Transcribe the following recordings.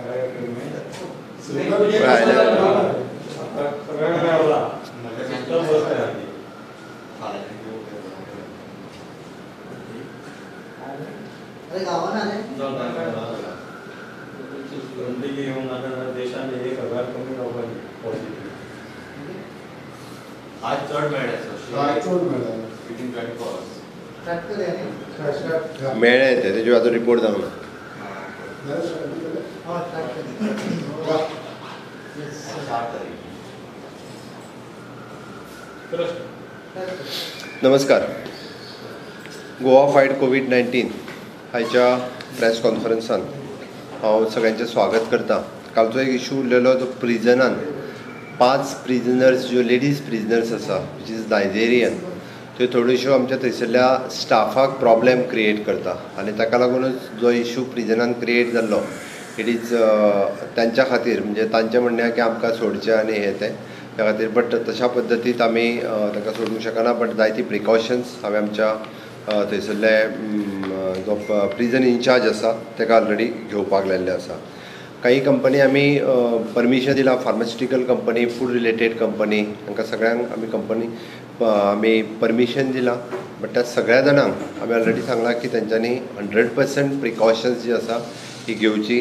आज चड मेळ्ळे मेळ्ळे ते तेजे आजून रिपोर्ट जावंक ना. नमस्कार. गोवा फायट कोवीड-19 आयच्या प्रेस कॉन्फरन्सान हांव सगळ्यांचें स्वागत करता. कालचो एक इशू उरलेलो जो प्रिजनान 5 प्रिजनर्स ज्यो लेडीज प्रिजनर्स आसा which is Nigerian, त्यो थोड्योश्यो आमच्या थंयसरल्या स्टाफाक प्रॉब्लेम क्रिएट करता आनी ताका लागूनच जो इशू प्रिजनान क्रिएट जाल्लो it is तांच्या खातीर, म्हणजे तांचें म्हणणें की आमकां सोडचें आनी हें तें त्या खातीर, बट तशा पद्दतींत आमी तांकां सोडूंक शकना. बट जायती प्रिकॉशन्स हांवें आमच्या थंयसरले जो प्रिजन इन्चार्ज आसा ताका ऑलरेडी घेवपाक लायिल्लें आसा. काही कंपनी आमी परमिशन दिलां, pharmaceutical company, food related company, हांकां सगळ्यांक आमी कंपनी आमी परमिशन दिलां. बट त्या सगळ्या जाणांक आमी ऑलरेडी सांगलां की तेंच्यांनी 100% प्रिकॉशन्स जी आसा ही घेवची,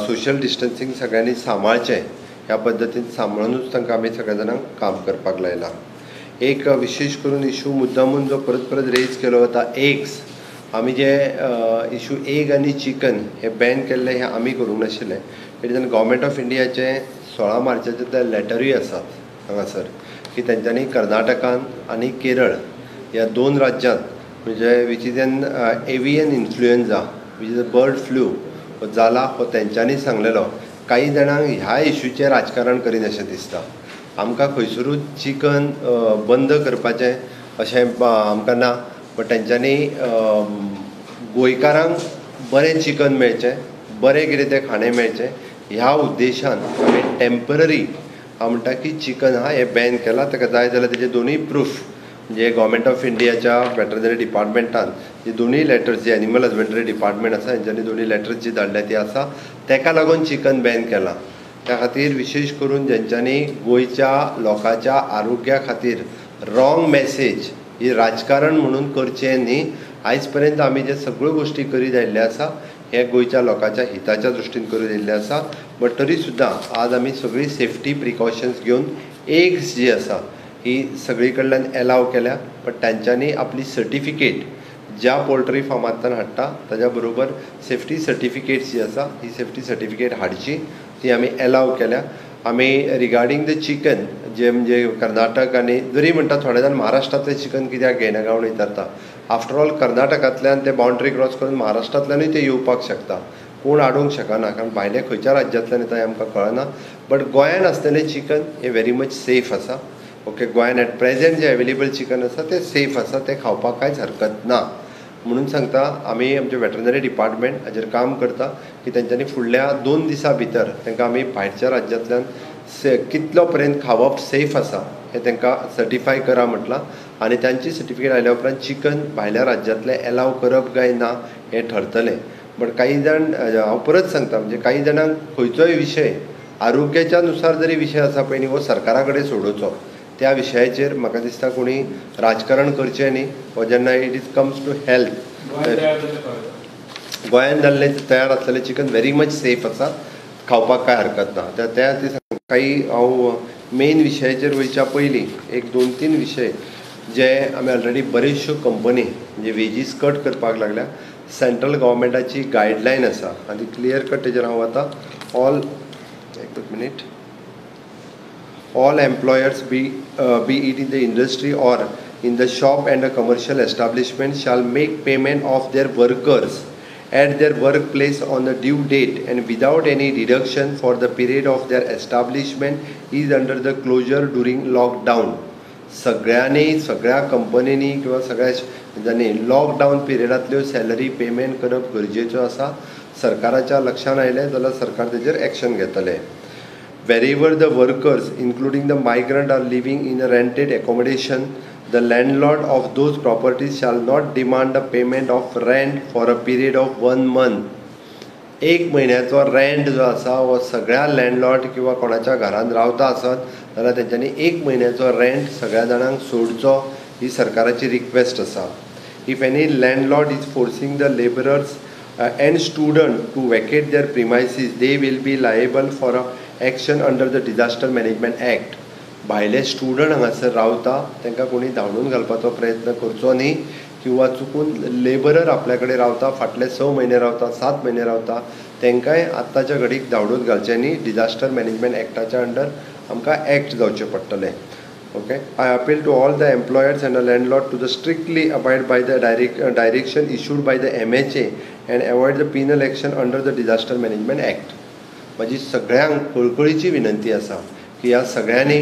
सोशल डिस्टन्सींग सगळ्यांनी सांबाळचें, ह्या पद्दतीन सांबाळुनूच तांकां आमी सगळ्या जाणांक काम करपाक लायलां. एक विशेश करून इशू मुद्दामून जो परत परत रेज केलो वता, एग्स, आमी जे इशू एग आनी चिकन हे बॅन केल्ले हें आमी करूंक नाशिल्लें. It is government of इंडियाचे 16 मार्चाचे ते लॅटरूय आसात हांगासर की तेंच्यांनी कर्नाटकान आनी केरळ ह्या 2 राज्यांत म्हणजे which is an avian influenza which is a bird flu हो जाला हो तेंच्यांनी सांगलेलो. काही जाणांक ह्या इशूचें राजकारण करीन अशें दिसता. आमकां खंयसरूच चिकन बंद करपाचें अशें आमकां ना, बट तेंच्यांनी गोंयकारांक बरें चिकन मेळचें, बरें कितें तें खाणें मेळचें ह्या उद्देशान आमी टेम्पररी हांव म्हणटा की चिकन हा हें बॅन केलां. ताका जाय जाल्यार तेजे दोनूय प्रूफ म्हणजे गव्हर्मेंट ऑफ इंडियाच्या वेटरनरी डिपार्टमेंटान जी दोनूय लेटर्स जी एनिमल हजबंडरी डिपार्टमेंट आसा हेंच्यांनी दोनूय लेटर्स जी धाडल्या ती आसा, ताका लागून चिकन बॅन केलां. त्या खातीर विशेश करून जेंच्यांनी गोंयच्या लोकांच्या आरोग्या खातीर रॉंग मॅसेज ही राजकारण म्हणून करचें न्ही. आयज पर्यंत आमी जे सगळ्यो गोश्टी करीत आयिल्ले आसा हे गोंयच्या लोकांच्या हिताच्या दृश्टीन करीत आयिल्ले आसा. बट तरी सुद्दां आज आमी सगळी सेफ्टी प्रिकॉशन्स घेवन एग्स जी आसा ही सगळी कडल्यान एलाव केल्या. बट तांच्यांनी आपली सर्टिफिकेट ज्या पोल्ट्री फार्मांतल्यान हाडटा ताज्या बरोबर सेफ्टी सर्टिफिकेट्स जी आसा ही सेफ्टी सर्टिफिकेट हाडची, ती आमी एलाव केल्या. आमी रिगार्डींग the chicken जे म्हणजे कर्नाटक आनी जरी म्हणटा थोडे जाण महाराष्ट्रांतलें चिकन कित्याक घेयना काय म्हणून विचारता. आफ्टर ऑल कर्नाटकांतल्यान ते बाउंड्री क्रॉस करून महाराष्ट्रांतल्यानूय ते येवपाक शकता, कोण हाडूंक शकना कारण भायले खंयच्या राज्यांतल्यान येता हें आमकां कळना. बट गोंयान आसलेलें चिकन हें व्हेरी मच सेफ आसा. ओके, गोंयान एट प्रेजेंट जें अवेलेबल चिकन आसा तें सेफ आसा, तें खावपाक कांयच हरकत ना. म्हणून सांगता आमी आमचें वेटरनरी डिपार्टमेंट हाजेर काम करता की तेंच्यांनी फुडल्या 2 दिसां भितर तांकां आमी भायरच्या राज्यांतल्यान कितलो पर्यंत खावप सेफ आसा हें तांकां सर्टिफाय करा म्हटलां आनी तांची सर्टिफिकेट आयल्या उपरांत चिकन भायल्या राज्यांतलें एलाव करप काय ना हें ठरतलें. बट काही जाण हांव परत सांगता म्हणजे काही जाणांक खंयचोय विशय आरोग्याच्या नुसार जरी विशय आसा पळय न्ही हो सरकारा कडेन सोडोवचो. त्या विशयाचेर म्हाका दिसता कोणी राजकारण करचें न्ही. हो जेन्ना it is comes to health, गोंयान जाल्लें तयार आसलेलें चिकन व्हेरी मच सेफ आसा, खावपाक कांय हरकत ना. त्या खातीर काही हांव मेन विशयाचेर वयच्या पयलीं एक 2-3 विशय जे आमी ऑलरेडी बऱ्योचश्यो कंपनी म्हणजे वेजीस कट करपाक लागल्या. सेंट्रल गव्हर्मेंटाची गायडलायन आसा आनी क्लियर कट तेजेर हांव वता. ऑल एक minute. All employers be it in the industry or in the shop and a commercial establishment shall make payment of their workers at their workplace on the due date and without any deduction for the period of their establishment is under the closure during lockdown. सगळ्यांनी सगळ्या कंपनींनी किंवा सगळ्या जांणी lockdown पिरियडांतल्यो salary payment करप गरजेचो आसा. सरकाराच्या लक्षान आयलें जाल्यार सरकार तेजेर एक्शन घेतलें. Wherever the workers, including the migrant, are living in a rented accommodation, the landlord of those properties shall not demand a payment of rent for a period of 1 month. एक म्हयन्याचो रेंट जो आसा हो सगळ्या landlord किंवा कोणाच्या घरान रावता आसत जाल्यार तेंच्यांनी एक म्हयन्याचो रेंट सगळ्या जाणांक सोडचो ही सरकाराची रिक्वेस्ट आसा. If any landlord is forcing the labourers and student to vacate their premises they will be liable for a action under the disaster management act. भायले स्टुडंट हांगासर रावता तांकां कोणी धांवडून घालपाचो प्रयत्न करचो न्ही किंवा चुकून लेबरर आपल्या कडेन रावता फाटले 6 म्हयने रावता 7 म्हयने रावता तांकांय आत्ताच्या घडीक धांवडून घालचें न्ही. डिजास्टर मॅनेजमेंट एक्टाच्या अंडर आमकां एक्ट जावचें पडटलें. Okay, I appeal to all the employers and the landlord to the strictly abide by the direction issued by the MHA and avoid the penal action under the disaster management act. म्हजी सगळ्यांक कळकळीची विनंती आसा की ह्या सगळ्यांनी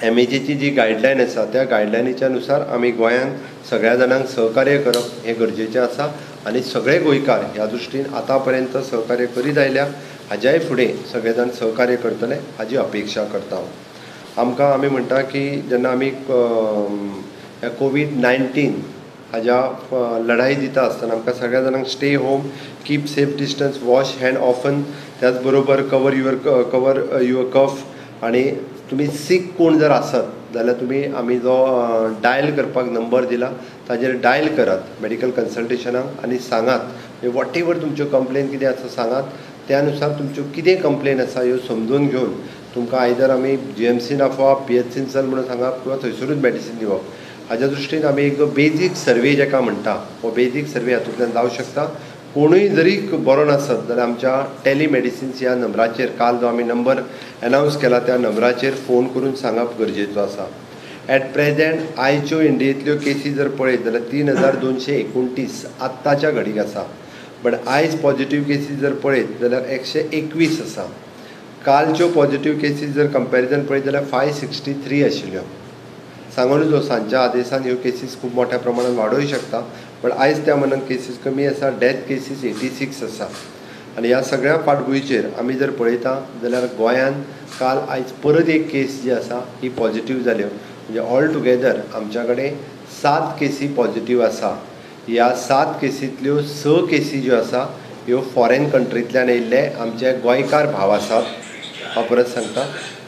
MHAची जी guideline आसा त्या गायडलायनीच्या नुसार आमी गोंयांत सगळ्या जाणांक सहकार्य करप हें गरजेचें आसा आनी सगळे गोंयकार ह्या दृश्टीन आतां पर्यंत सहकार्य करीत आयल्या हाज्याय फुडें सगळे जाण सहकार्य करतले हाजी अपेक्षा करता. आमकां आमी म्हणटा की जेन्ना आमी कोवीड-19 हाज्या लढाई दिता आसतना आमकां सगळ्या जाणांक stay home, keep safe distance, wash hand often, त्याच बरोबर कवर your कफ आनी तुमी सीक कोण जर आसत जाल्यार तुमी आमी जो डायल करपाक नंबर दिला ताजेर डायल करात मेडिकल कन्सल्टेशनाक आनी सांगात what ever तुमच्यो कंप्लेन कितें आसा सांगात. त्या नुसार तुमच्यो कितें कंप्लेन आसा ह्यो समजून घेवन तुमकां आयदर आमी GMCन आपोवप, PHCन चल म्हणून सांगप किंवा थंयसरूच मेडिसीन दिवप. हाज्या दृश्टीन आमी एक बेजीक सर्वे जाका म्हणटा हो बेजीक सर्वे हातूंतल्यान जावं शकता. कोणूय जरी बरो नासत जाल्यार आमच्या टेलिमेडिसिन्स ह्या नंबराचेर काल जो आमी नंबर एनावन्स केला त्या नंबराचेर फोन करून सांगप गरजेचो आसा. एट प्रेजेंट आयच्यो इंडियेंतल्यो केसी जर पळयत जाल्यार 3229 आत्ताच्या घडीक आसा. बट आयज पॉझिटिव्ह केसी जर पळयत जाल्यार 121 आसा. कालच्यो पॉझिटिव्ह केसीस जर कंपॅरिजन पळयत जाल्यार 563 आशिल्ल्यो. सांगून जो सांजच्या आदेसान ह्यो केसीस खूब मोठ्या प्रमाणात वाडोवंक शकता बट आयज त्या मनान केसीस कमी आसा. डेथ केसीस 86 आसा. आनी ह्या सगळ्या फाटभुंयेचेर आमी जर पळयता जाल्यार गोंयान काल आयज परत एक केस जी आसा ही पॉझिटिव्ह जाल्यो. म्हणजे ऑल टुगेदर आमच्या कडेन 7 केसी पॉझिटिव्ह आसा. ह्या 7 केसींतल्यो 6 केसी ज्यो आसा ह्यो फॉरेन कंट्रींतल्यान येयल्ले आमचे गोंयकार भाव आसात. हांव परत सांगता,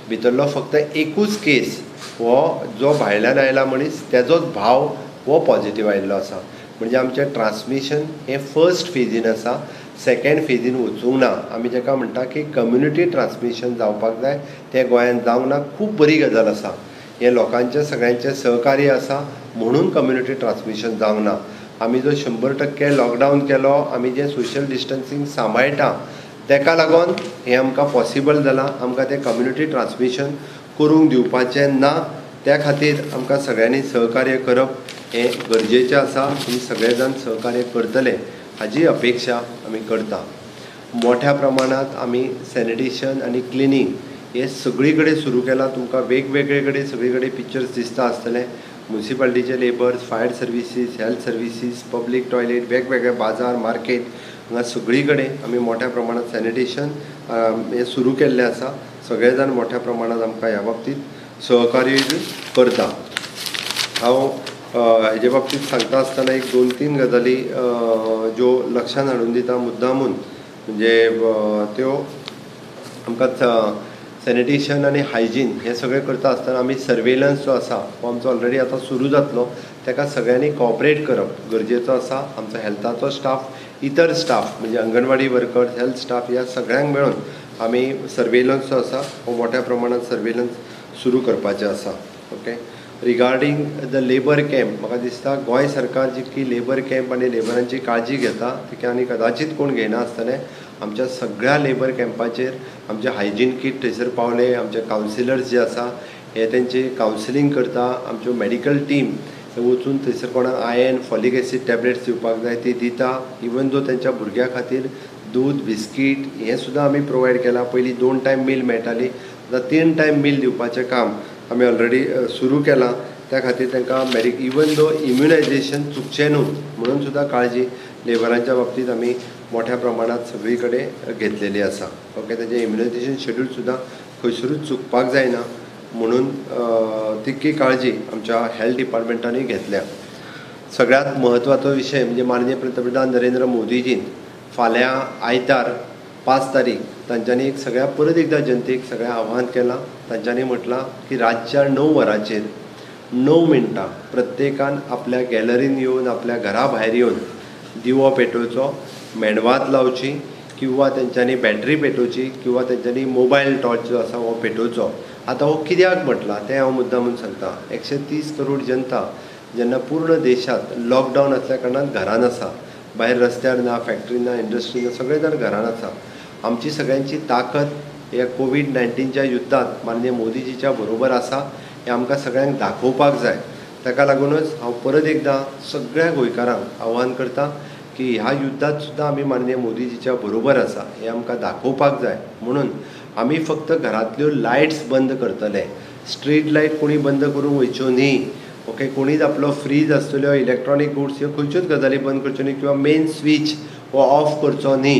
भितरलो फक्त एकूच केस हो जो भायल्यान आयला मनीस तेजोच भाव हो पॉझिटिव्ह आयिल्लो आसा. म्हणजे आमचें ट्रान्समिशन हें फर्स्ट फेजीन आसा, सेकेंड फेजीन वचूंक ना. आमी जाका म्हणटा की कम्युनिटी ट्रान्समिशन जावपाक जाय तें गोंयांत जावंक ना. खूब बरी गजाल आसा, हें लोकांचें सगळ्यांचें सहकार्य आसा म्हणून कम्युनिटी ट्रान्समिशन जावंक ना. आमी जो 100% लॉकडावन केलो, आमी जें सोशल डिस्टन्सींग सांबाळटा तेका लागून हें आमकां पॉसिबल जालां. आमकां तें कम्युनिटी ट्रान्समिशन करूंक दिवपाचें ना, त्या खातीर आमकां सगळ्यांनी सहकार्य करप हें गरजेचें आसा. तुमी सगळे जाण सहकार्य करतले हाजी अपेक्षा आमी करता. मोठ्या प्रमाणांत आमी सॅनिटेशन आनी क्लिनींग हें सगळी कडेन सुरू केलां. तुमकां वेगवेगळे कडेन सगळी कडेन पिक्चर्स दिसता आसतले. मुन्सिपालिटीचे labours, fire services, health services, public toilet, वेगवेगळे बाजार मार्केट हांगा सगळी कडेन आमी मोठ्या प्रमाणांत सॅनिटेशन हें सुरू केल्लें आसा. सगळे जाण मोठ्या प्रमाणांत आमकां ह्या बाबतींत सहकार्य करता. हांव हेजे बाबतींत सांगता आसतना एक 2-3 गजाली ज्यो लक्षांत हाडून दिता मुद्दामून, म्हणजे त्यो आमकां सॅनिटेशन आनी हायजीन हें सगळें करता आसतना आमी सर्वेलन्स जो आसा हो आमचो ऑलरेडी आतां सुरू जातलो, ताका सगळ्यांनी कॉपरेट करप गरजेचो आसा. आमचो हेल्थाचो स्टाफ, इतर स्टाफ म्हणजे अंगणवाडी वर्कर्स, हेल्थ स्टाफ ह्या सगळ्यांक मेळून आमी सर्वेलन्स जो आसा हो मोठ्या प्रमाणात सर्वेलन्स सुरू करपाचें आसा. Okay, regarding the labour camp, म्हाका दिसता गोंय सरकार जितकी लेबर कॅम्प आनी लेबरांची काळजी घेता तितकी आनी कदाचीत कोण घेयना आसतलें. आमच्या सगळ्या लेबर कॅम्पाचेर आमचे हायजीन कीट थंयसर पावले, आमचे कावन्सिलर्स जे आसा हे तेंची कावन्सिलींग करता, आमच्यो मेडिकल टीम वचून थंयसर कोणाक आयर्न, फॉलीक एसीड टॅबलेट्स दिवपाक जाय ती दिता. इवन दो तेंच्या भुरग्यां खातीर दूद, बिस्कीट हें सुद्दां आमी प्रोवायड केलां. पयलीं 2 टायम मील मेळटाली, आतां 3 टायम मील दिवपाचें काम आमी ऑलरेडी सुरू केलां. त्या खातीर तांकां इवन दो इम्युनायजेशन चुकचें न्हू म्हणून सुद्दां काळजी लेबरांच्या बाबतींत आमी मोठ्या प्रमाणांत सगळी कडेन घेतलेली आसा. ओके, तेजें इम्युनायजेशन शेड्यूल सुद्दां खंयसरूच चुकपाक जायना म्हणून तितकी काळजी आमच्या हेल्थ डिपार्टमेंटानूय घेतल्या. सगळ्यांत म्हत्वाचो विशय म्हणजे माननीय पंतप्रधान नरेंद्र मोदीजीन फाल्यां आयतार 5 तारीख तांच्यांनी एक सगळ्या परत एकदां जनतेक सगळ्या आव्हान केलां. तांच्यांनी म्हटलां की रातच्या 9 वरांचेर 9 मिनटां प्रत्येकान आपल्या गॅलरीन येवन आपल्या घरा भायर येवन दिवो पेटोवचो, मेणवात लावची किंवा तेंच्यांनी बॅटरी पेटोवची किंवा तेंच्यांनी मोबायल टॉर्च जो आसा हो पेटोवचो. आतां हो कित्याक म्हटलां तें हांव मुद्दाम म्हूण सांगता. 130 करोड जनता जेन्ना पूर्ण देशांत लॉकडावन आसल्या कारणान घरान आसा, भायर रस्त्यार ना, फॅक्टरी ना, इंडस्ट्री ना, सगळे जाण घरान आसा. आमची सगळ्यांची ताकद ह्या कोवीड-19च्या युद्धांत माननीय मोदीजीच्या बरोबर आसा हें आमकां सगळ्यांक दाखोवपाक जाय. ताका लागूनच हांव परत एकदां सगळ्या गोंयकारांक आव्हान करता की ह्या युद्धांत सुद्दां आमी माननीय मोदीजीच्या बरोबर आसा हें आमकां दाखोवपाक जाय. म्हणून आमी फक्त घरांतल्यो लायट्स बंद करतले, स्ट्रीट लायट कोणी बंद करूंक वयच्यो न्ही. ओके, कोणीच आपलो फ्रीज आसतल्यो, इलेक्ट्रॉनीक गुड्स ह्यो खंयच्योच गजाली बंद करच्यो न्ही किंवा मेन स्विच हो ऑफ करचो न्ही,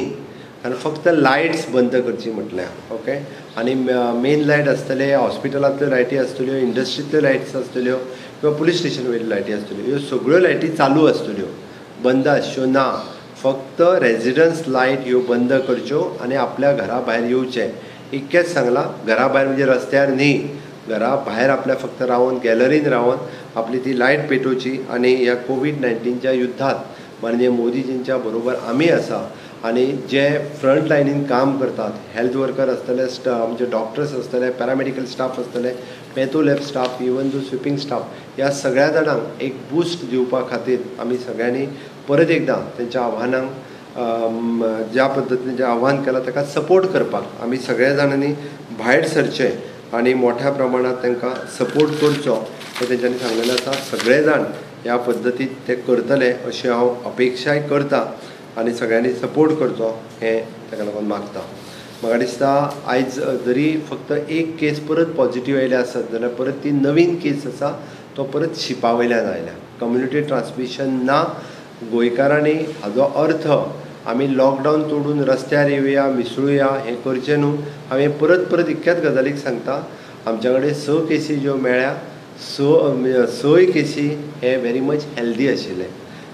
कारण फक्त लायट्स बंद करची म्हटल्या. ओके, आनी मेन लायट आसतले, हॉस्पिटलांतल्यो लायटी आसतल्यो, इंडस्ट्रींतल्यो लायट्स आसतल्यो किंवा पुलीस स्टेशन वयल्यो लायटी आसतल्यो, ह्यो सगळ्यो लायटी चालू आसतल्यो, बंद आसच्यो ना. फक्त रेजिडन्स लायट ह्यो बंद करच्यो आनी आपल्या घरा भायर येवचें. इतकेंच सांगलां, घरा भायर म्हणजे रस्त्यार न्ही, घरा भायर आपल्या फक्त रावन गॅलरीन रावन आपली ती लायट पेटोवची आनी ह्या कोवीड-19च्या युद्धांत माननीय मोदीजींच्या बरोबर आमी आसा. आनी जे फ्रंट लायनीन काम करतात, हेल्थ वर्कर आसतले, आमचे डॉक्टर्स आसतले, पॅरामेडिकल स्टाफ आसतले, patho lab staff, even though sweeping staff, ह्या सगळ्या जाणांक एक बूस्ट दिवपा खातीर आमी सगळ्यांनी परत एकदां तेंच्या आव्हानांक ज्या पद्दतीन जें आव्हान केलां ताका सपोर्ट करपाक आमी सगळ्या जाणांनी भायर सरचें आनी मोठ्या प्रमाणांत तांकां सपोर्ट करचो हें तेंच्यांनी सांगलेलें आसा. सगळे जाण ह्या पद्दतीन ते करतले अशें हांव अपेक्षाय करता आनी सगळ्यांनी सपोर्ट करचो हें ताका लागून मागता. म्हाका दिसता आयज जरी फक्त एक केस परत पॉझिटीव आयल्या आसत जाल्यार परत ती नवीन केस आसा तो परत शिपा वयल्यान आयल्या. कम्युनिटी ट्रान्समिशन ना. गोंयकारांनी हाजो अर्थ आमी लॉकडावन तोडून रस्त्यार येवया, मिसळुया हें करचें न्हू. हांवें परत परत इतक्याच गजालीक सांगता, आमच्या कडेन 6 केसी ज्यो मेळ्ळ्या, 6 केसी हे व्हेरी मच हेल्दी आशिल्ले,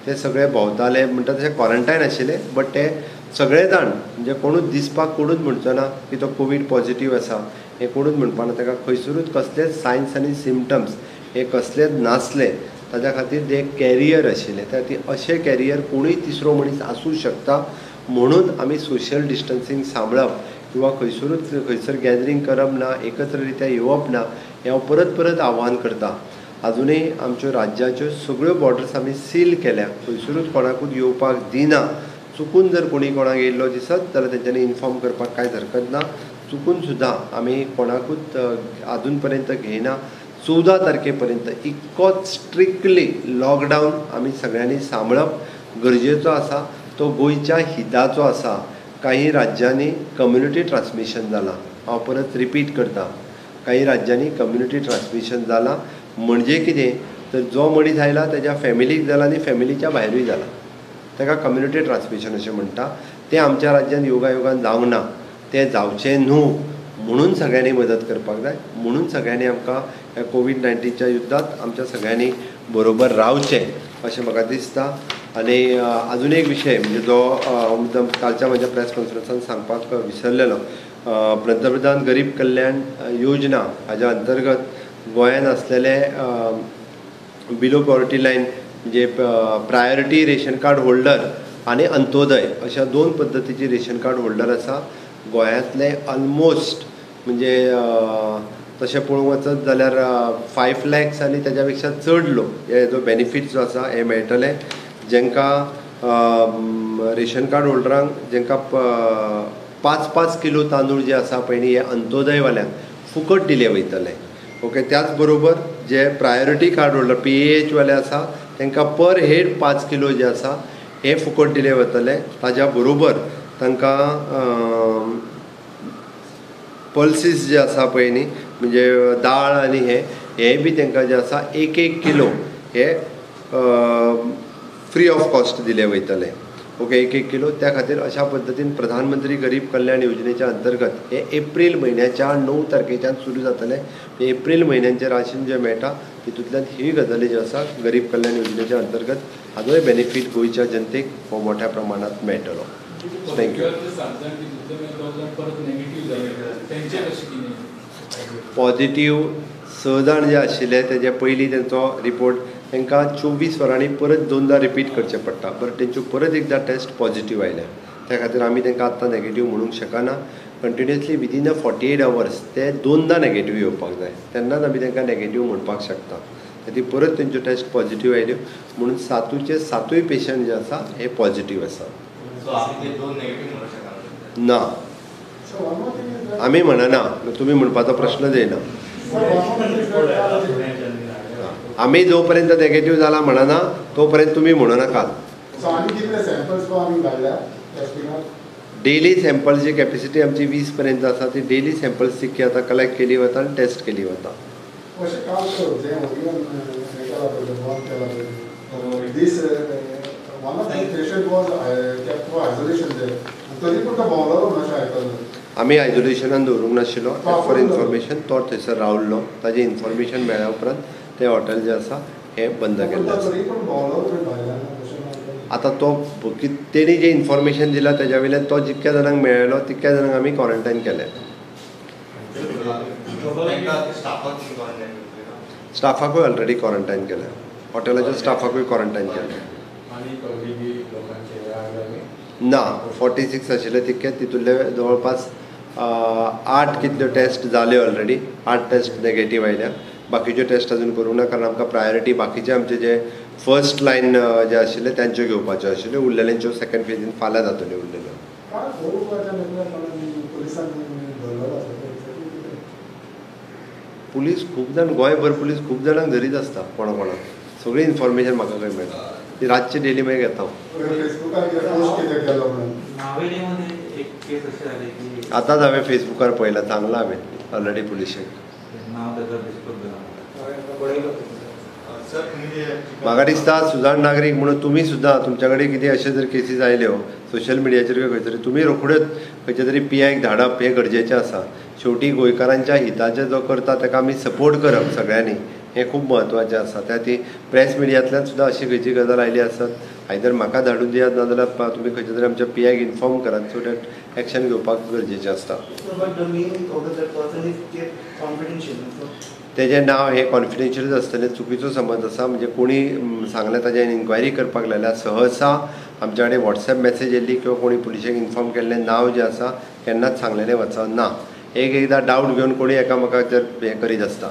ते सगळे भोंवताले म्हणटा तशें क्वॉरंटायन आशिल्ले, बट ते सगळे जाण म्हणजे कोणूच दिसपाक कोणूच म्हणचो ना की तो कोवीड पॉझिटीव आसा हें कोणूच म्हणपा ना. ताका खंयसरूच कसलेच सायन्स आनी सिमटम्स हे कसलेच नासले, ताज्या खातीर ते कॅरियर आशिल्ले. त्या खातीर अशे कॅरियर कोणूय तिसरो मनीस आसूं शकता, म्हणून आमी सोशल डिस्टन्सींग सांबाळप किंवा खंयसरूच खंयसर गॅदरींग करप ना, एकत्र रित्या येवप ना हें हांव परत परत आव्हान करता. आजुनूय आमच्यो राज्याच्यो सगळ्यो बॉर्डर्स आमी सील केल्या, खंयसरूच कोणाकूच येवपाक दिना. चुकून जर कोणी कोणाक येयल्लो दिसत जाल्यार तेंच्यांनी इन्फॉर्म करपाक कांयच हरकत ना. चुकून सुद्दां आमी कोणाकूच आजून पर्यंत घेयना. 14 तारखे पर्यंत इतकोच स्ट्रिक्टली लॉकडावन आमी सगळ्यांनी सांबाळप गरजेचो आसा, तो गोंयच्या हिताचो आसा. काही राज्यांनी कम्युनिटी ट्रान्समिशन जालां, हांव परत रिपीट करता, काही राज्यांनी कम्युनिटी ट्रान्समिशन जालां. म्हणजे कितें तर जो मनीस आयला तेज्या फॅमिलीक जाला आनी फॅमिलीच्या भायरूय जाला, ताका कम्युनिटी ट्रान्समिशन अशें म्हणटा. तें आमच्या राज्यांत योगायोगान जावंक ना, तें जावचें न्हू म्हणून सगळ्यांनी मदत करपाक जाय, म्हणून सगळ्यांनी आमकां ह्या कोवीड-19च्या युद्धांत आमच्या सगळ्यांनी बरोबर रावचें अशें म्हाका दिसता. आनी आजून एक विशय म्हणजे जो मुद्दम कालच्या म्हज्या प्रेस कॉन्फरन्सान सांगपाक विसरलेलो, पंतप्रधान गरीब कल्याण योजना हाज्या अंतर्गत गोंयांत आसलेले बिलो पॉवर्टी लायन म्हणजे प्रायोरिटी रेशन कार्ड होल्डर आनी अंत्योदय अशा 2 पद्दतीची रेशन कार्ड होल्डर आसा. गोंयांतले ऑलमोस्ट म्हणजे तशें पळोवंक वचत जाल्यार 5 लॅक्स आनी तेज्या पेक्षा चड लोक हे जो बेनिफीट जो आसा हे मेळटले. जेंकां रेशन कार्ड होल्डरांक जेंकां 5-5 किलो तांदूळ जे आसा पळय न्ही हे अंत्योदयवाल्यांक फुकट दिले वयतले. ओके, त्याच बरोबर जे प्रायोरिटी कार्ड होल्डर PAH वाले आसा तांकां पर हेड 5 किलो जे आसा हे फुकट दिले वतले. ताज्या बरोबर तांकां पल्सीस जे आसा पळय न्ही म्हणजे दाळ आनी हे बी तांकां जे आसा 1-1 किलो हे फ्री ऑफ कॉस्ट दिले वयतले. Okay, 1-1 kilo. त्या खातीर अशा पद्दतीन प्रधानमंत्री गरीब कल्याण योजनेच्या अंतर्गत हे एप्रील म्हयन्याच्या 9 तारखेच्यान सुरू जातलें. एप्रील म्हयन्याचें राशन जें मेळटा तितूंतल्यान ही गजाली ज्यो आसा गरीब कल्याण योजनेच्या अंतर्गत हाजोय बेनिफीट गोंयच्या जनतेक हो मोठ्या प्रमाणांत मेळटलो. Thank you. Positive 6 जाण जे आशिल्ले तेजे पयलीं तेंचो रिपोर्ट तांकां 24 वरांनी परत 2दा रिपीट करचें पडटा, बट तेंच्यो परत एकदां टेस्ट पॉजिटीव आयल्या. त्या खातीर आमी तांकां आत्तां नॅगेटीव म्हणूंक शकना. कंटिन्युअसली विदीन अ 48 आवर्स ते 2दा नॅगेटीव येवपाक जाय, तेन्नाच आमी तांकां नॅगेटीव म्हणपाक शकता. ती परत तेंच्यो टेस्ट पॉजिटीव आयल्यो म्हणून 7चे 7 पेशंट जे आसा हे पॉजिटीव आसा. ना, आमी म्हणना, तुमी म्हणपाचो प्रश्नच येना. आमी जो पर्यंत नॅगेटीव जाला म्हणना तो पर्यंत तुमी म्हणू नाकात. डेली सॅम्पल्सची कॅपेसिटी आमची 20 पर्यंत आसा, ती डेली सॅम्पल्स तितकी आतां कलेक्ट केली वता आनी टेस्ट केली वता. आमी आयसोलेशनान दवरूंक नाशिल्लो. फॉर इन्फॉर्मेशन तो थंयसर रावल्लो, ताजें इन्फॉर्मेशन मेळ्ळ्या उपरांत तें हॉटेल जें आसा हें बंद केल्लें आसा. आतां तो तेणी जें इन्फॉर्मेशन दिलां तेज्या वयल्यान तो जितक्या जाणांक मेळ्ळो तितक्या जाणांक आमी क्वॉरंटायन केलें. स्टाफाकूय ऑलरेडी क्वॉरंटायन केलें, हॉटेलाच्या स्टाफाकूय क्वॉरंटायन केलें. ना, 46 आशिल्ले तितके, तितूंतले जवळपास 8 कितल्यो टेस्ट जाल्यो ऑलरेडी, 8 टेस्ट नॅगेटीव आयल्या. बाकीच्यो टेस्ट अजून करूंक ना, कारण आमकां प्रायोरिटी बाकीचे आमचे जे फर्स्ट लायन जे आशिल्ले तांच्यो घेवपाच्यो आशिल्ल्यो, उरलेल्यांच्यो सेकंड फेजीन फाल्यां जातल्यो उरलेल्यो. पुलीस खूब जाण, गोंयभर पुलीस खूब जाणांक धरीत आसता, कोणा कोणाक सगळी इन्फॉर्मेशन म्हाका खंय मेळटा, ती रातची डेली मागीर घेता. आतांच हांवें फेसबुकार पळयलां, सांगलां हांवें ऑलरेडी पुलिशेक. म्हाका दिसता सुजाण नागरीक म्हणून तुमी सुद्दां तुमच्या कडेन कितें अशें जर केसीस आयल्यो सोशल मिडियाचेर किंवा खंय तरी, तुमी रोखड्योच खंयच्या तरी पी आयक धाडप हें गरजेचें आसा. शेवटी गोंयकारांच्या हिताचें जो करता ताका आमी सपोर्ट करप सगळ्यांनी, हें खूब म्हत्वाचें आसा. त्या खातीर प्रेस मिडियांतल्यान सुद्दां अशी खंयची गजाल आयली आसत आयदर म्हाका धाडून दियात, नाजाल्यार तुमी खंयच्या तरी आमच्या पी आयक इन्फॉर्म करात, सो that action घेवपाक गरजेचें आसता. तेजें नांव हें कॉन्फिडेन्शियलच आसतलें, चुकीचो समज आसा. म्हणजे कोणी सांगलें ताजें इन्क्वायरी करपाक लायल्या, सहसा आमच्या कडेन वॉट्सएप मॅसेज येयल्ली किंवा कोणी पुलिशेक इन्फॉर्म केल्लें नांव जें आसा केन्नाच सांगलेलें वचना. एक एकदां डावट घेवन कोणी एकामेकाक जर हें करीत आसता.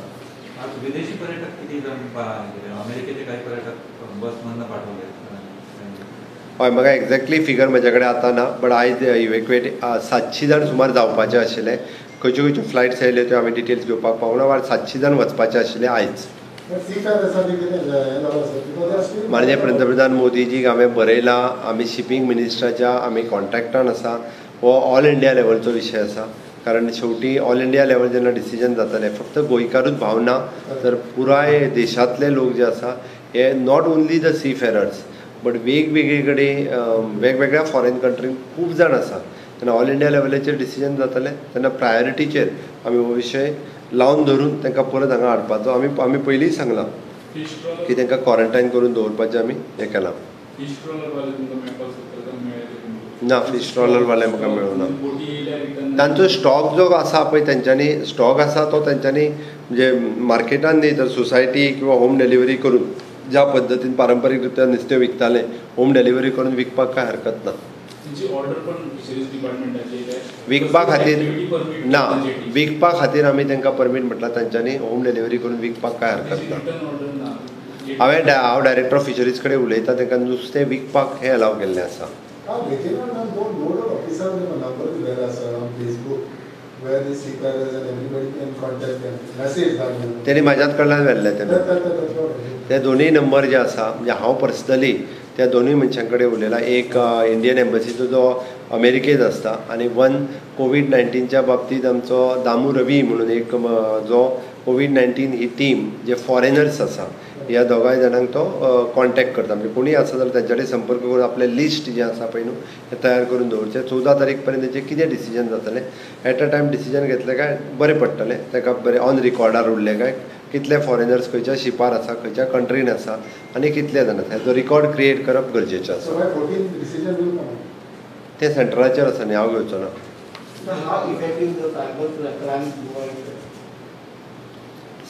विदेशी पर्यटक किती जण अमेरिकेचे काही पर्यटक बसमधनं पाठवले? हय, म्हाका एक्झॅक्टली फिगर म्हज्या कडेन आतां ना, बट आयज इवेक्युएट 700 जाण सुमार जावपाचे आशिल्ले. खंयच्यो खंयच्यो फ्लायट्स आयल्यो त्यो हांवें डिटेल्स घेवपाक पावना, वा 700 जाण वचपाचे आशिल्ले आयज. माननीय पंतप्रधान मोदीजीक हांवें बरयलां, आमी शिपींग मिनिस्टराच्या आमी कॉन्ट्रॅक्टान आसा. हो ऑल इंडिया लेवलचो विशय आसा, कारण शेवटी ऑल इंडिया लेवल जेन्ना डिसिजन जातलें, फक्त गोंयकारूच भावना तर पुराय देशांतले लोक जे आसा हे not only the seafarers but वेगवेगळे कडेन वेगवेगळ्या फॉरेन कंट्रीन खूब जाण आसा. तेन्ना ऑल इंडिया लेवलाचेर डिसिजन जातलें तेन्ना प्रायोरिटीचेर आमी हो विशय लावन धरून तांकां परत हांगा हाडपाचो. आमी आमी पयलींच सांगलां की तांकां क्वॉरंटायन करून दवरपाचें आमी हें केलां. ना, फिश ट्रॉलरवाले म्हाका मेळूं ना. तांचो स्टॉक जो आसा पळय, तेंच्यांनी स्टॉक आसा तो तेंच्यांनी म्हणजे मार्केटान न्ही तर सोसायटी किंवा होम डिलिव्हरी करून ज्या पद्दतीन पारंपारीक रित्या नुस्तें विकताले, होम डिलिव्हरी करून विकपाक कांय हरकत ना. विकपा खातीर ना, विकपा खातीर आमी तांकां परमीट म्हटल्यार तांच्यांनी होम डिलिव्हरी करून विकपाक कांय हरकत ना. हांव डायरेक्टर ऑफ फिशरीज कडेन उलयतां, तांकां नुस्तें विकपाक हें अलाव केल्लें आसा. तेणी म्हाज्याच कडल्यान व्हेल्ले ते ते दोनूय नंबर जे आसा, म्हणजे हांव पर्सनली त्या दोनूय मनशां कडेन उलयलां. एक इंडियन एम्बसीचो जो अमेरिकेंत आसता आनी वन कोवीड-19च्या बाबतींत आमचो दामू रवी म्हणून एक जो कोवीड-19 ही टीम जे फॉरेनर्स आसा ह्या दोगांय जाणांक तो कॉन्टेक्ट करता. म्हणजे कोणीय आसा जाल्यार तांचे कडेन संपर्क करून आपलें लिस्ट जें आसा पळय न्हू तें तयार करून दवरचें. 14 तारीख पर्यंत तेचें कितें डिसिजन जातलें एट अ टायम डिसिजन घेतलें काय बरें पडटलें, ताका बरें ऑन रिकॉर्डार उरलें काय कितले फॉरेनर्स खंयच्या शिपार आसा, खंयच्या कंट्रीन आसा आनी कितले जाण आसा, हेजो रिकॉर्ड क्रिएट करप गरजेचें आसा. तें सेंट्रलाचेर आसा न्ही, हांव घेवचो ना.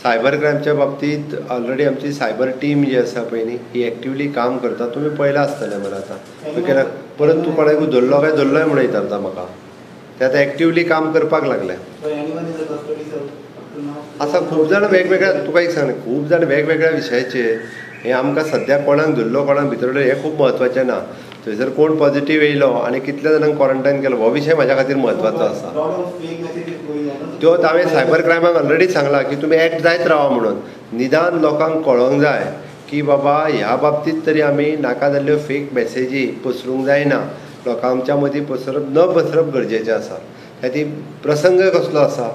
सायबर क्रायमच्या बाबतींत ऑलरेडी आमची सायबर टीम जी आसा पळय न्ही ही एक्टिवली काम करता. तुमी पळयलां आसतलें मरे आतां केन्ना परत तूं कोणाकूय धरलो काय धरलोय म्हणून विचारता म्हाका. ते आतां एक्टिवली काम करपाक लागले. आसा खूब जाण वेगवेगळ्या, तुका एक सांगलें, खूब जाण वेगवेगळ्या विशयाचेर हें आमकां सद्या कोणाक धरलो कोणाक भितर हें खूब म्हत्वाचें ना. थंयसर कोण पॉझिटीव येयलो आनी कितल्या जाणांक क्वॉरंटायन केलो हो विशय म्हाज्या खातीर म्हत्वाचो आसा. त्यो हांवें सायबर क्रायमाक ऑलरेडी सांगलां की तुमी एक्ट जायत रावा म्हणून. निदान लोकांक कळोंक जाय की बाबा ह्या बाबतींत तरी आमी नाका जाल्ल्यो फेक मॅसेजी पसरूंक जायना, लोकांच्या मदीं पसरप न पसरप गरजेचें आसा. खातीर प्रसंग कसलो आसा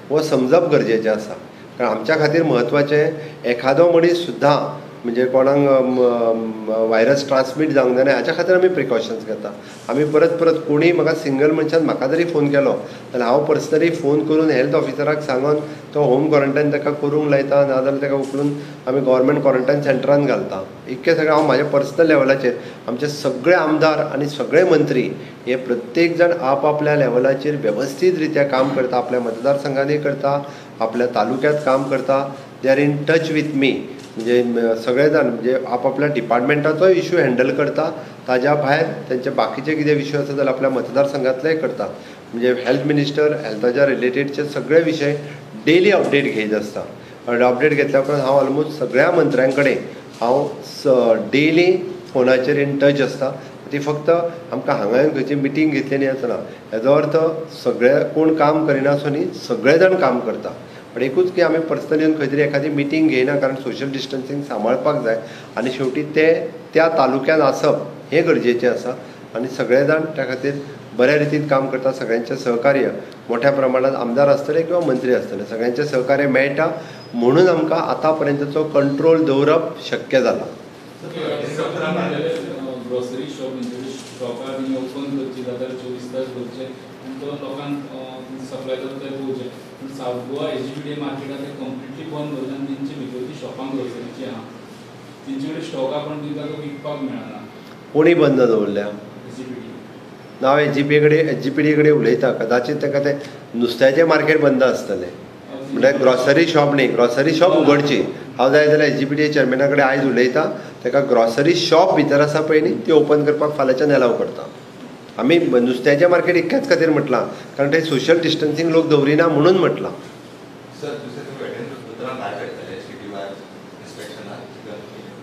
हो समजप गरजेचें आसा. कारण आमच्या खातीर म्हत्वाचें एखादो मनीस सुद्दां म्हणजे कोणाक व्हायरस ट्रान्समीट जावंक जायना हाच्या खातीर आमी प्रिकॉशन्स घेता. आमी परत परत कोणीय म्हाका सिंगल मनशान म्हाका जरी फोन केलो जाल्यार हांव पर्सनली फोन करून हेल्थ ऑफिसराक सांगून तो होम क्वॉरंटायन ताका करूंक लायता, नाजाल्यार ताका उखलून आमी गव्हर्मेंट क्वॉरंटायन सेंटरान घालता. इतकें सगळें हांव म्हाज्या पर्सनल लेवलाचेर आमचे सगळे आमदार आनी सगळे मंत्री हे प्रत्येक जाण आपआपल्या लेवलाचेर वेवस्थीत रित्या काम करता. आपल्या मतदारसंघांनी करता, आपल्या तालुक्यांत काम करता. They are in touch with me. म्हणजे सगळे जाण म्हणजे आपापल्या डिपार्टमेंटाचो इशू हँडल करता, ताज्या भायर तेंचे बाकीचे कितें विशय आसा जाल्यार आपल्या मतदारसंघांतलेय करता. म्हणजे हेल्थ मिनिस्टर हेल्थाच्या रिलेटेडचे सगळे विशय डेली अपडेट घेयत आसता. आनी अपडेट घेतल्या उपरांत हांव ऑलमोस्ट सगळ्या मंत्र्यां कडेन हांव डेली फोनाचेर इन टच आसता. ती फक्त आमकां हांगा येवन खंयची मिटींग घेतली न्ही आसना, हेजो अर्थ सगळे कोण काम करिना असो न्ही, सगळे जाण काम करता. पण एकूच की आमी पर्सनली येवन खंय तरी एखादी मिटींग घेयना, कारण सोशल डिस्टन्सींग सांबाळपाक जाय आनी शेवटी ते त्या तालुक्यान आसप हें गरजेचें आसा. आनी सगळे जाण त्या खातीर बऱ्या रितीन काम करता. सगळ्यांचें सहकार्य मोठ्या प्रमाणात आमदार आसतले किंवा मंत्री आसतले सगळ्यांचें सहकार्य मेळटा म्हणून आमकां आतां पर्यंतचो कंट्रोल दवरप शक्य जाला. ग्रोसरी शॉप शॉपार ओपन करची जाल्यार 24 तास भरचे आनी तो लोकांक सप्लाय जाता ते पळोवचें. पूण सावथ गोवा एसजीपीडी मार्केटाक ते कंप्लिटली बंद दवरला आनी तेंचे भितर ती शॉपां ग्रोसरीची आहा तेंचे कडेन स्टॉक आहा पण तांकां तो विकपाक मेळना. कोणी बंद दवरल्या? एसजीपीडी. ना, हांव एसजीपीडी कडेन उलयता. कदाचीत ताका तें नुस्त्याचें मार्केट बंद आसतलें, म्हणल्यार ग्रॉसरी शॉप न्ही, ग्रॉसरी शॉप उगडची. हांव जाय जाल्यार एसजीपीडी चेअरमॅना कडेन आयज उलयता, ताका ग्रॉसरी शॉप भितर आसा पळय न्ही ती ओपन करपाक फाल्यांच्यान एलाव करता. आमी नुस्त्याचें मार्केट इतक्याच खातीर म्हटलां कारण ते सोशल डिस्टन्सींग लोक दवरिना म्हणून म्हटलां.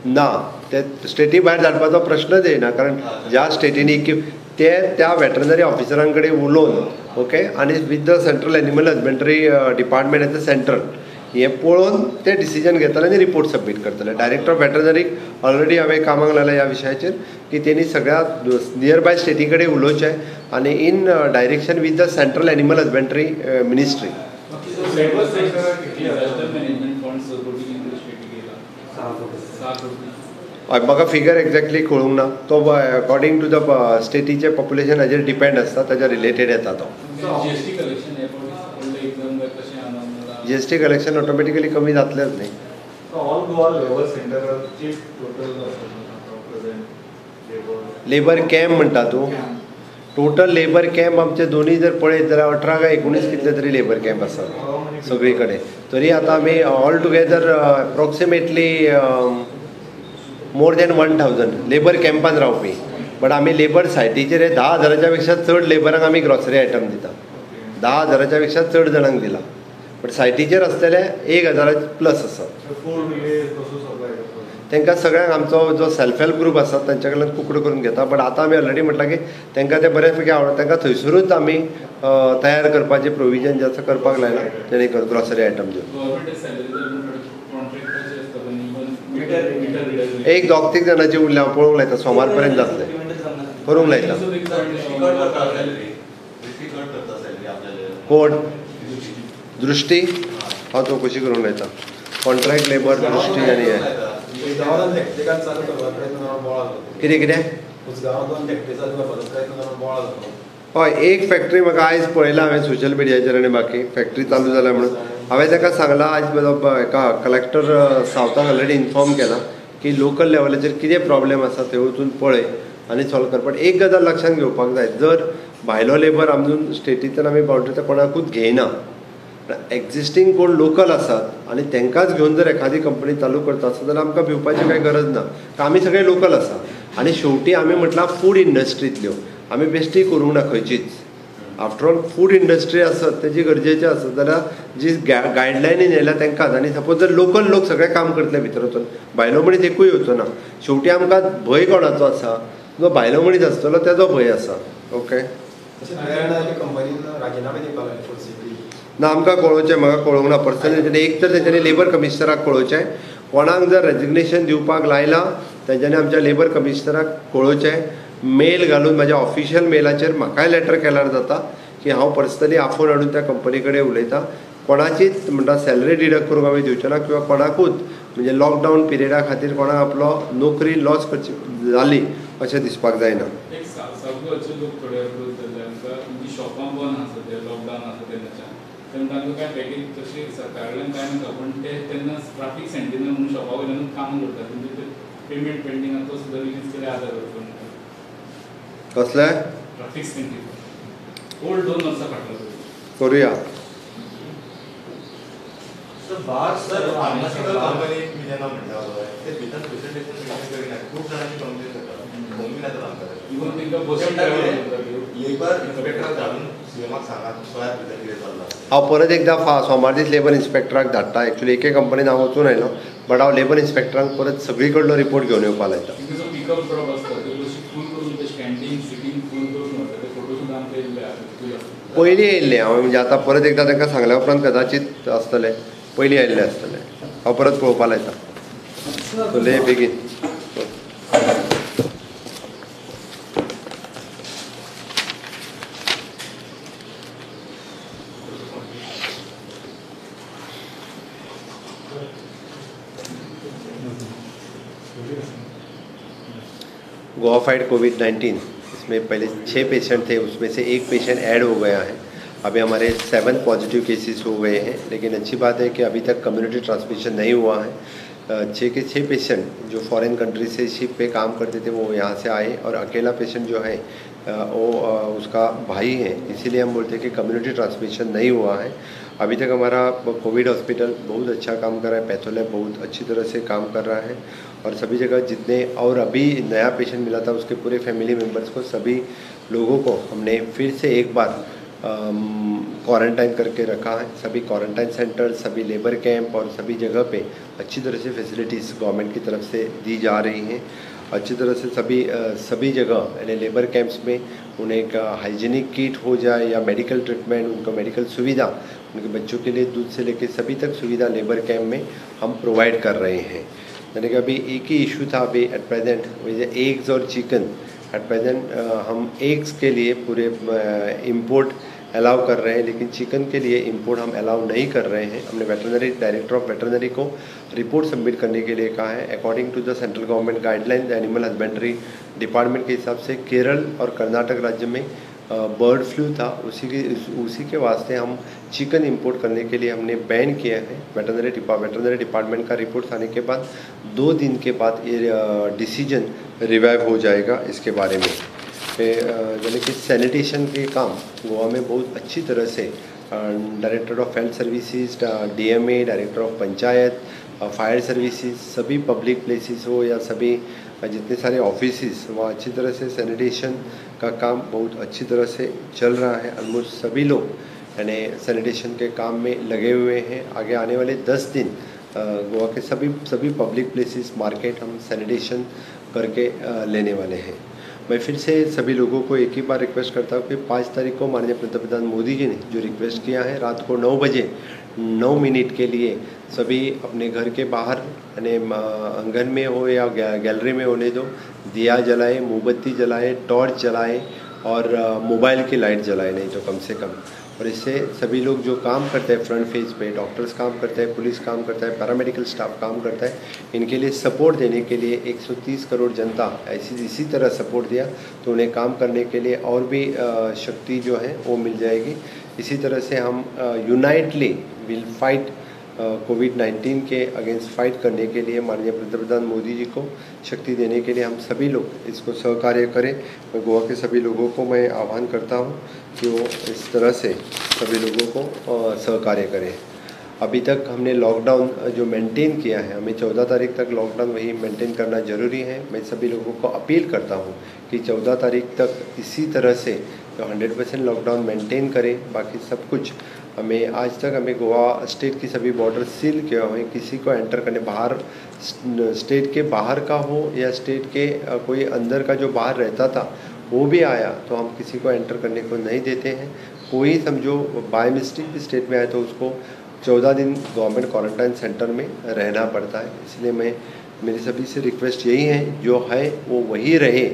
ना, ते स्टेटी भायर धाडपाचो प्रश्नच येना, कारण ज्या स्टेटींनी की ते त्या वेटरनरी ऑफिसरां कडेन उलोवन ओके आनी with the central animal husbandry department at the central हें पळोवन ते डिसिजन घेतले आनी रिपोर्ट सबमीट करतले. डायरेक्टर ऑफ वेटरनरीक ऑलरेडी हांवें कामाक लायला ह्या विशयाचेर की तेणी सगळ्या नियर बाय स्टेटी कडेन उलोवचें आनी in direction with the central animal husbandry ministry. हय, म्हाका फिगर एक्झॅक्टली कळूंक ना, तो अकॉर्डिंग टू the स्टेटीचें पॉप्युलेशन हाजेर डिपेंड आसता, ताज्या रिलेटेड येता तो. जीएसटी कलेक्शन ऑटोमॅटिकली कमी जातलेंच न्ही. लेबर कॅम्प म्हणटा तूं, टोटल लेबर कॅम्प आमचे दोनूय जर पळयत जाल्यार 18 काय 19 कितले तरी लेबर कॅम्प आसात सगळी कडेन. तरी आतां आमी all together approximately more than 1000 labour कॅम्पान रावपी, बट आमी लेबर सायटीचेर 10,000च्या पेक्षा चड लेबरांक आमी ग्रॉसरी आयटम दिता. 10,000च्या पेक्षा चड जाणांक दिला, बट सायटीचेर आसलेले 1,000 प्लस आसात. तांकां सगळ्यांक आमचो जो सेल्फ हेल्प ग्रूप आसा तांच्या कडल्यान कुकडो करून घेता. बट आतां आमी ऑलरेडी म्हटलां की तांकां तें बऱ्या पैकी आवडटा, तांकां थंयसरूच आमी तयार करपाचें प्रोविजन जें आसा करपाक लायलां जेणे करून ग्रॉसरी आयटम दिवन. एक 2-3 जाणांची उरल्या, हांव पळोवंक लायता, सोमार पर्यंत जातलें, करूंक लायता. कोण दृश्टी हांव चवकशी करूंक लायता. कॉन्ट्रॅक्ट लेबर दृश्टी आनी हें कितें कितें. हय, एक फॅक्टरी म्हाका आयज पळयला हांवें सोशल मिडियाचेर आनी बाकी फॅक्टरी चालू जाल्या म्हणून हांवें ताका सांगलां. आयज हेका कलेक्टर सावथाक ऑलरेडी इन्फॉर्म केलां की लोकल लेवलाचेर कितें प्रॉब्लेम आसा थंय वचून पळय आनी सॉल्व कर. बट एक गजाल लक्षांत घेवपाक जाय, जर भायलो लेबर आमजून स्टेटींतल्यान आमी बावंड्री कोणाकूच घेयना, एक्झिस्टींग कोण लोकल आसात आनी तांकांच घेवन जर एखादी कंपनी चालू करता आसत जाल्यार आमकां भिवपाची कांय गरज ना, कारण आमी सगळे लोकल आसा. आनी शेवटी आमी म्हटलां फूड इंडस्ट्रींतल्यो आमी बेश्टी करूंक ना खंयचीच. आफ्टर ऑल फूड इंडस्ट्री आसत तेजी गरजेची आसत जाल्यार जी गायडलायनी येयल्या तांकांच. आनी सपोज जर लोकल लोक सगळे काम करतले भितर वचून, भायलो मनीस एकूय येवचो ना. शेवटी आमकां भंय कोणाचो आसा, जो भायलो मनीस आसतलो तेजो भंय आसा. ओके, ना आमकां कळोवचें, म्हाका कळोवंक ना पर्सनली. एक तर तेंच्यांनी लेबर कमिशनराक कळोवचें, कोणाक जर रेजिग्नेशन दिवपाक लायलां तेंच्यांनी आमच्या लेबर कमिशनराक कळोवचें, मेल घालून म्हाज्या ऑफिशियल मेलाचेर म्हाकाय लेटर केल्यार जाता की हांव पर्सनली आफोवन हाडून त्या कंपनी कडेन उलयतां. कोणाचीच म्हणटा सॅलरी डिडक्ट करूंक आमी दिवचे ना किंवा कोणाकूच म्हणजे लॉकडावन पिरियडा खातीर कोणाक आपलो नोकरी लॉस करची जाली अशें दिसपाक जायना. एक साउथ गोवाचे लोक थोडे अप्रोच जाल्ले आमकां, जी शॉपां बंद आसा ते लॉकडावन आसा तेन्नाच्यान, तेन्ना तांकां कांय पॅकेज तशी सरकारा कडल्यान कांय नाका, पूण ते तेन्ना ट्राफीक सेंटिनल म्हणून शॉपा वयल्यानूच कामां करतात, तेंचे ते पेमेंट पेंडींग आसा तो सुद्दां रिलीज केल्यार आदार करता. कसले ट्राफीक सेंटिनल ओल्ड 2 वर्सां फाटलो करुया. सर फार्मास्युटिकल कंपनी मिलना म्हणटा पळय, ते भितर प्रेझेंटेशन करिना, खूब जाणांची कंप्लेन जाता, फोन बीन येता आमकां. इवन तांकां बसून लेबर इन्स्पेक्टराक धाडून सीएमाक सांगात पळयात भितर कितें चल्लां. हांव परत एकदां सोमार दीस लेबर इन्स्पेक्टराक धाडटा. एक्चुअली एके कंपनीन हांव वचून आयलो, बट हांव लेबर इन्स्पेक्टरांक परत सगळी कडलो रिपोर्ट घेवन येवपाक लायता. जो पिकअप ड्रॉप आसता ते बशी फूल करून ते स्टँडींग सिटींग फूल करून व्हरता, ते फोटो सुद्दां आमकां येयल्ले आसा. पयलीं येयल्ले हांव, म्हणजे आतां परत एकदां तांकां सांगल्या उपरांत कदाचीत आसतलें, पयलीं आयिल्लें आसतलें. हांव परत पळोवपाक लायता. सो बेगीन. गोवा फाइट कोविड-19, इसमें पहले 6 पेशेंट थे, उसमें से 1 पेशेंट ऐड हो गया है. अभी हमारे 7 पॉजिटिव केसेस हो गए हैं, लेकिन अच्छी बात है कि अभी तक कम्युनिटी ट्रांसमिशन नहीं हुआ है. 6 के 6 पेशेंट जो फॉरेन कंट्री से शिप पे काम करते थे वो यहाँ से आए, और अकेला पेशेंट जो है वो उसका भाई है, इसीलिए हम बोलते हैं कि कम्युनिटी ट्रांसमिशन नहीं हुआ है. अभी तक हमारा कोविड हॉस्पिटल बहुत अच्छा काम कर रहा है, पैथोलैब बहुत अच्छी तरह से काम कर रहा है, और सभी जगह जितने और अभी नया पेशेंट मिला था उसके पूरे फैमिली मेम्बर्स को, सभी लोगों को हमने फिर से एक बार क्वारंटाइन करके रखा है. सभी क्वारंटाइन सेंटर, सभी लेबर कैंप और सभी जगह पे अच्छी तरह से फैसिलिटीज़ गवर्नमेंट की तरफ से दी जा रही हैं. अच्छी तरह से सभी जगह यानी लेबर कैंप्स में उन्हें एक हाइजीनिक किट हो जाए या मेडिकल ट्रीटमेंट, उनको मेडिकल सुविधा, उनके बच्चों के लिए दूध से लेकर सभी तक सुविधा लेबर कैंप में हम प्रोवाइड कर रहे हैं. यानी कि अभी एक ही इशू था अभी एट प्रेजेंट, एग्स और चिकन. एट प्रेजेंट हम एग्स के लिए पूरे इम्पोर्ट अलाउ कर रहे हैं, लेकिन चिकन के लिए इंपोर्ट हम अलाउ नहीं कर रहे हैं. हमने वेटरनरी डायरेक्टर ऑफ वेटरनरी को रिपोर्ट सबमिट करने के लिए कहा है. According to the central government guideline animal husbandry department के हिसाब से केरल और कर्नाटक राज्य में बर्ड फ्लू था, उसी के वास्ते हम चिकन इंपोर्ट करने के लिए हमने बैन किया है. वेटरनरी डिपार्टमेंट का रिपोर्ट आने के बाद 2 दिन के बाद ये डिसीजन रिवाइव हो जाएगा इसके बारे में. यानी कि सैनिटेशन के काम गोवा में बहुत अच्छी तरह से director of health services, DMA, director of panchayat, fire services, सभी पब्लिक प्लेसेस हो या सभी जितने सारे ऑफिसेस, वहाँ अच्छी तरह से सैनिटेशन का काम बहुत अच्छी तरह से चल रहा है. ऑलमोस्ट सभी लोग यानी सैनिटेशन के काम में लगे हुए हैं. आगे आने वाले 10 दिन गोवा के सभी पब्लिक प्लेसेस, मार्केट हम सैनिटेशन करके लेने वाले हैं. मैं फिर से सभी लोगों को एक ही बार रिक्वेस्ट करता हूँ कि 5 तारीख को माननीय पंतप्रधान मोदी जी ने जो रिक्वेस्ट किया है, रात को 9:09 के लिए सभी अपने घर के बाहर यानी आंगन में हो या गैलरी में होने दो, दिया जलाए, मोमबत्ती जलाए, टॉर्च जलाए और मोबाइल की लाइट जलाए, नहीं तो कम से कम. और इससे सभी लोग जो काम करते हैं फ्रंट फेज पे, डॉक्टर्स काम करते हैं, पुलिस काम करता है, पैरामेडिकल स्टाफ काम करता है, इनके लिए सपोर्ट देने के लिए 130 करोड़ जनता ऐसी इसी तरह सपोर्ट दिया तो उन्हें काम करने के लिए और भी शक्ति जो है वो मिल जाएगी. इसी तरह से हम यूनाइटली will fight covid K against fight करने के लिए माननीय प्रधानमंत्री मोदी जी को शक्ति देने के लिए हम सभी लोग इसको सहकार्य करें। मैं गोवा के सभी लोगों को मैं आह्वान करता हूँ कि वो इस तरह से सभी लोगों को सहकार्य करें। अभी तक हमने लॉकडाउन जो मेंटेन किया है, हमें 14 तारीख तक लॉकडाउन वही मेंटेन करना ज़रूरी है। मैं सभी लोगों को अपील करता हूँ कि 14 तारीख तक इसी तरह से तो 100% लॉकडाउन मेंटेन करें। बाकी सब कुछ हमें आज तक हमें गोवा स्टेट की सभी बॉर्डर सील किया हुए, किसी को एंटर करने बाहर स्टेट के बाहर का हो या स्टेट के कोई अंदर का जो बाहर रहता था वो भी आया तो हम किसी को एंटर करने को नहीं देते हैं। कोई समझो बाय मिस्टेक भी स्टेट में आए तो उसको 14 दिन गवर्नमेंट क्वारंटाइन सेंटर में रहना पड़ता है। इसलिए मैं मेरी सभी से रिक्वेस्ट यही है, जो है वो वही रहे,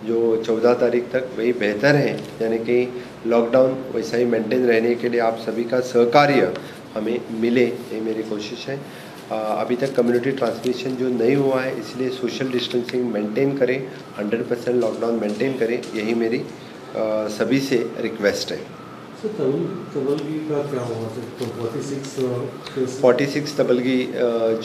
जो 14 तारीख तक वही बेहतर है। यानी कि लॉकडाउन वैसा ही मेंटेन रहने के लिए आप सभी का सहकार्य हमें मिले, ये मेरी कोशिश है। अभी तक कम्युनिटी ट्रांसमिशन जो नहीं हुआ है, इसलिए सोशल डिस्टेंसिंग मेंटेन करें, 100% लॉकडाउन मेंटेन करें, यही मेरी सभी से रिक्वेस्ट है। सर, तबलगी का क्या हुआ सर? तो 46 तबलगी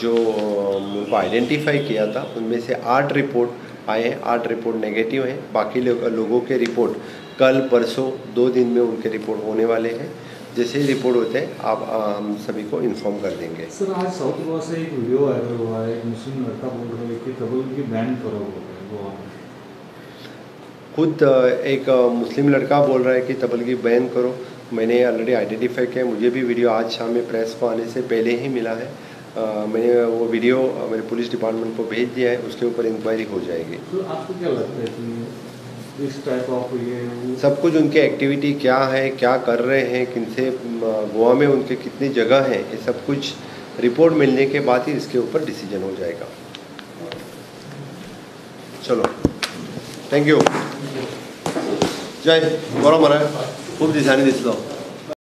जो उनको आइडेंटिफाई किया था उनमें से 8 रिपोर्ट आए हैं, 8 रिपोर्ट नेगेटिव हैं। बाकी लोगों के रिपोर्ट कल परसों 2 दिन में उनके रिपोर्ट होने वाले हैं। जैसे ही रिपोर्ट होते हैं आप हम सभी को इन्फॉर्म कर देंगे। सर, आज साउथ गोवा से एक वीडियो वायरल हुआ है, एक मुस्लिम लड़का बोल रहा है कि तबलगी बैन करो गोवा में। खुद एक मुस्लिम लड़का बोल रहा है कि तबलगी बैन करो। मैंने ऑलरेडी आइडेंटिफाई किया, मुझे भी वीडियो आज शाम में प्रेस को आने से पहले ही मिला है। मैंने वो वीडियो मेरे पुलिस डिपार्टमेंट को भेज दिया है, उसके ऊपर इंक्वायरी हो जाएगी। तो आपको क्या लगता है कि इस टाइप ऑफ ये सब कुछ उनकी एक्टिविटी क्या है, क्या कर रहे हैं, किनसे गोवा में उनके कितनी जगह है, ये सब कुछ रिपोर्ट मिलने के बाद ही इसके ऊपर डिसीजन हो जाएगा। चलो, thank you. जय बरो मरे, खूब दिसांनी दिसलो।